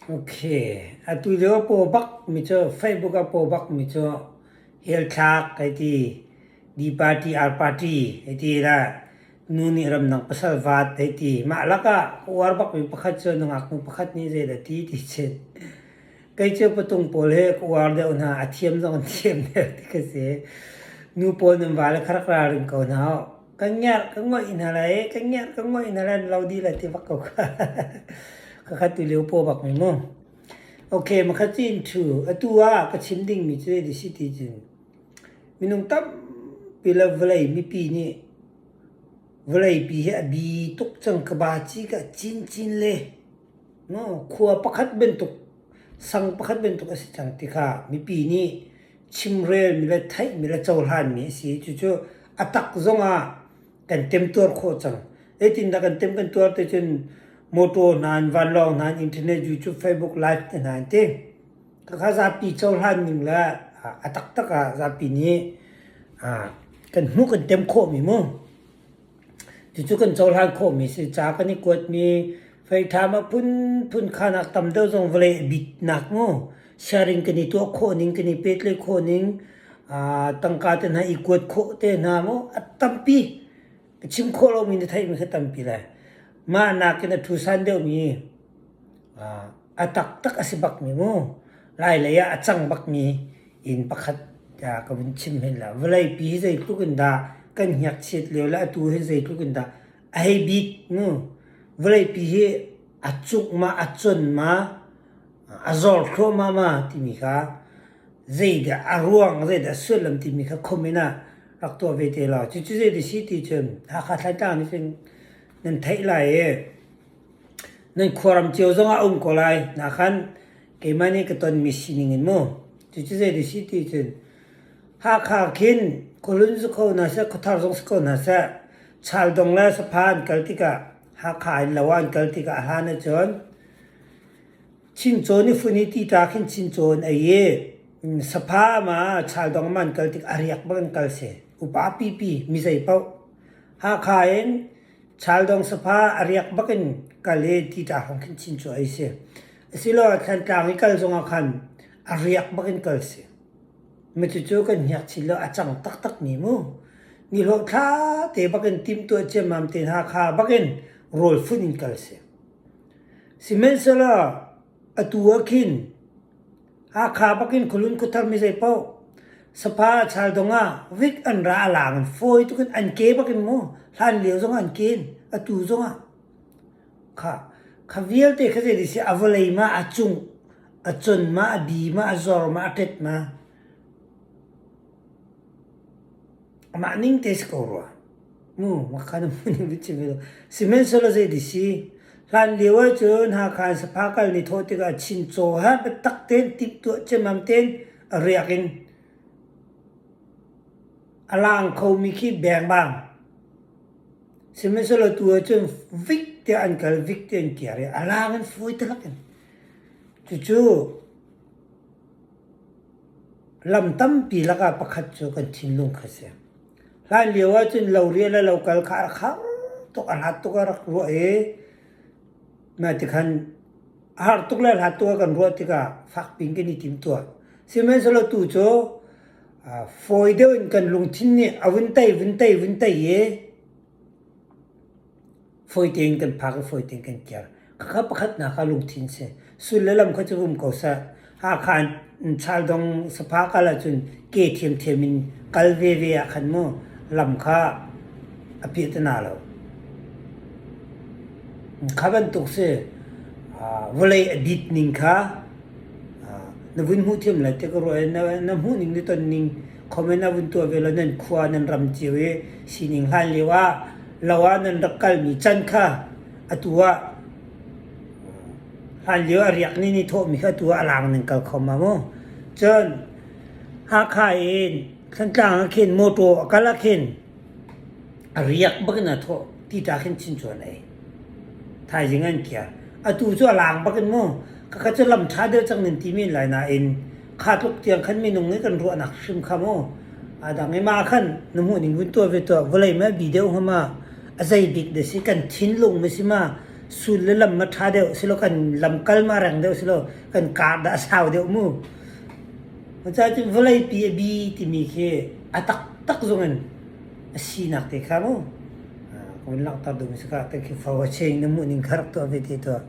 Okay. Atu lio a paw bak mi cu Facebook a paw bak mi cu hell thlak hei ti, D party R party hei ti la nu nih ramdang pasal vat hei ti. Mah lakah ka uar bak mi pakhat cu nungak nu pakhat nih zeidah ti ti chin. Kei cu patung pawl hi ka uar deuh hna, a thiam zong an thiam deuh ti ka si. Nu pawl nan vale kha rak ralring ko hna u. Kan ngerh ka ngoih hna lai, kan ngerh ka ngoih hna lai, lo dih lai ti bak ko kha. Khakha tu lio paw bak mi mu. Okay, makhat cin thu. Atu ah ka chim ding mi cu zei si ti cun minung tampi le vawlei mipi nih vawlei pi hi a bi tuk cang ka ba ci ka cincin le no khua pakhat bantuk sang pakhat bantuk a si cang ti kha mipi nih chimrelmi le theihmi le cohlanmi a si. Cucu a tak zongah kan temtuar khawh cang. Zeitindah kan tem kan tuar ti cun motor hna in vanlawng hna in internet, YouTube, Facebook live te hna in ti. Khakha zapi cohlan ning le a taktak ah zapi nih kan hmuh kan tem khawhmi mu. Cucu kan cohlan khawhmi si. Ca kan i kuatmi feitham a phunphun khanak tam deuh zong vawlei a bitnak mu. Sharing kan i tuah khawh ning, kan i pehtlaih khawh ning, tangka te hna i kuat khawh te hna mu a tampi. Ka chim khawh lomi na theihmi kha tampi lai. Mah nakin a ṭhusan deuhmi a taktak a si bakmi mu. Lailei ah a cang bakmi inn pakhat ka vun chim hin la vawleipi hi zeitluk in dah kan ngakchiat lio le atu hi zeitluk in dah a hei bik mu vawleipi hi a cuk ma a con ma a zor thluahmah ma timi kha zeidah a ruang zeidah sullam timi kha comment ah rak tuah ve te law cucu zei ti si ti cun Hakha Thlantlang nih cun nan theih lai i nan khuaram cio zong ah um ko lai na khan Keimah nih ka tonmi sining in mu. Cucu zei ti si ti cun Hakha khin khualun si kho hna seh, khuathar zong si ko hna seh, Chaldong le Sapha an kal tikah Hakha in lo ah an kal tikah a hlan ahcun Chincaw nih fun i tita khin Chincaw an ei i Sapha ma Chaldong ma an kal tik a riak bak in kal si. Upa pipi mi zei paoh. Hakha in Chaldong Sapha a riak bak in kal i tita hrawng khin Chincaw ei si. Asiloah Thlantlang i kal zongah khan a riak bak in kal si. Cucu kan hniak chin lo a cang taktakmi mu. Nihlawh thla te bak in timhtuah ciammam te hna kha bak in rawl fun in kal si. Sihmanhsehlaw atu ah khin Hakha bak in khualun khuathar mi zei paoh Sapha chaldong ah vik an ra a lang in fawi tuk in an ke bak in mu hlan lio zong an ke in atu zong ah Kha, kha vialte kha zei si a vawlei ma a cung, a con ma, a bi ma, a zor ma, a ṭet ma, amah ning te si ko rua. Mu, makha na mu ning chim lo. Sihmanhsehlaw zei di si, hlan lio ahcun Hakha in Sapha kal ni thawh tikah Chincaw ha biatak tein timhtuah ciammam tein a riak in a lang khomi khi bengbang. Sihmanhsehlaw tu ahcun vik tiah an kal, vik tiah an kiar i a laang in fawi taktak in. Cucu lam tampi lakah pakhat cu kan thinlung kha a si. Hlan lio ahcun lo rian le lo kal kha a rak har tuk, a hlat tuk a rak ruah i mah tikhan a har tuk le a hlat tuk a kan ruah tikah fakpi in kan i timtuah. Sihmanhsehlaw tu cu Fawi deuh in kan lungthin nih a vun tei, vun tei, vun tei i fawi tein kan phak i fawi tein kan kir. Khakha pakhatnak ah lungthin si. Sul le lam kha cu um ko seh. Hakha in Chaldong Sapha kal ahcun ke thiamthiam in kal veve ah khan mu lam kha a piahtana lo. Kha bantuk si. Vawlei a dit ning kha Na vun hmuh thiam lai ti ka ruah i na hmuh ning na ton ning comment ah vun tuah ve law nan khua nan ram cio i sining hlan lio ah lo ah nan rak kalmi can kha atu ah hlan lio a riak ni ni thawhmi kha atu ah a lang nan kal kho ma mu. Cun Hakha in Thantlang ah khin motor a kal ah khin A riak bak in aa thawh. Tita khin chin cu an ei. Thaizing an kiar. Atu cu a laang bak in mu. Khakha cu lam ṭha deuh cang nan ti men lai nain kha tluk tiang khan minung nih kan ruahnak hrim kha mu. A dang i mah khan na hmuh ning vun tuah ve tuah. Vawlei ma bi deuh hnga ma? A zei bik dah si? Kan thinlung ma si ma? Sul le lam ma ṭha deuh silo kan lamkal ma reng deuh silo kan kar dah a sau deuh mu. Cucaah vawleipi a bi timi khi a taktak zong in a sinak te kha mu. Kan langhter duhmi si kha thank you for watching. Na hmuh ning kha rak tuah ve te tuah.